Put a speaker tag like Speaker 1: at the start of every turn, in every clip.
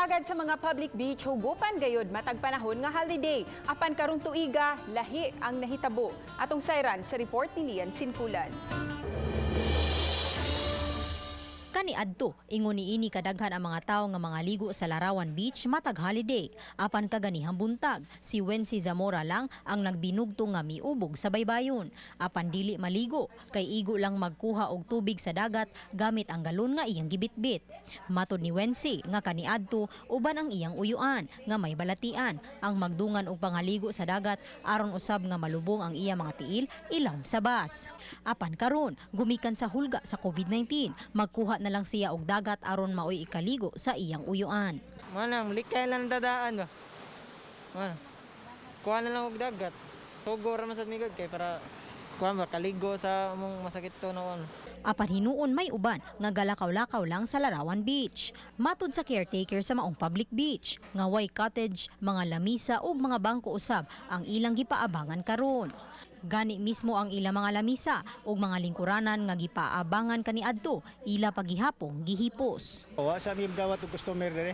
Speaker 1: Pasagad sa mga public beach, hugupan gayod matag panahon nga holiday. Apan karong tuiga, lahi ang nahitabo. Atong sayran sa report ni Lian Sinkulan.
Speaker 2: Kaniadto, ingon niini kadaghan ang mga tawo nga mga ligo sa Larawan Beach matag holiday. Apan kaganihang buntag, si Wency Zamora lang ang nagbinugto nga miubog sa baybayon. Apan dili maligo, kay igo lang magkuha og tubig sa dagat gamit ang galon nga iyang gibitbit. Matod ni Wency nga kaniadto uban ang iyang uyuan nga may balatian ang magdungan og pangaligo sa dagat aron usab nga malubong ang iya mga tiil ilawom sa bus. Apan karon, gumikan sa hulga sa COVID-19, magkuha na lang siya og dagat aron maoy ikaligo sa iyang uyuan.
Speaker 3: Manang, likay lang dadaan ba? Man. Kuha na lang og dagat. Sugo ra man sad migod kay para kuha ba kaligo sa among masakit to na ano.
Speaker 2: Apan hinuon may uban nga galakaw-lakaw lang sa Larawan Beach. Matud sa caretaker sa maong public beach, nga way cottage, mga lamisa ug mga bangko usab ang ilang gipaabangan karon. Gani mismo ang ilang mga lamisa ug mga lingkuranan nga gipaabangan kaniadto, ila pagihapong gihipos.
Speaker 4: Wa sa mi dawat og customer dire.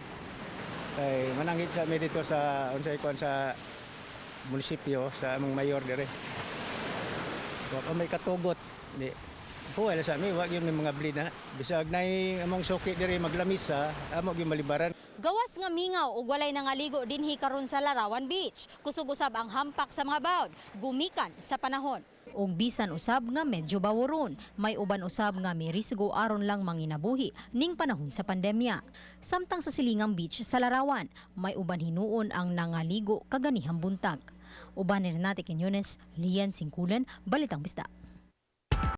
Speaker 4: Kay mananghid sa mi dito sa unsay kuan sa munisipyo, sa among mayor dire. Wa pa may katugot. Di puwel sa mi, wa gyud may mga bleed na. Bisag nay among suki dire maglamisa, amo gyud malibaran.
Speaker 2: Gawas nga mingaw ug walay nangaligo dinhi karon sa Larawan Beach. Kusog usab ang hampak sa mga bawd, gumikan sa panahon. Ug bisan usab nga medyo baworon, may uban usab nga mirisgo aron lang manginabuhi ning panahon sa pandemya. Samtang sa silingang beach sa Larawan, may uban hinuon ang nangaligo kaganihang buntag. Uban ni Renate Quiñones, Lian Singkulan, Balitang Bisdak.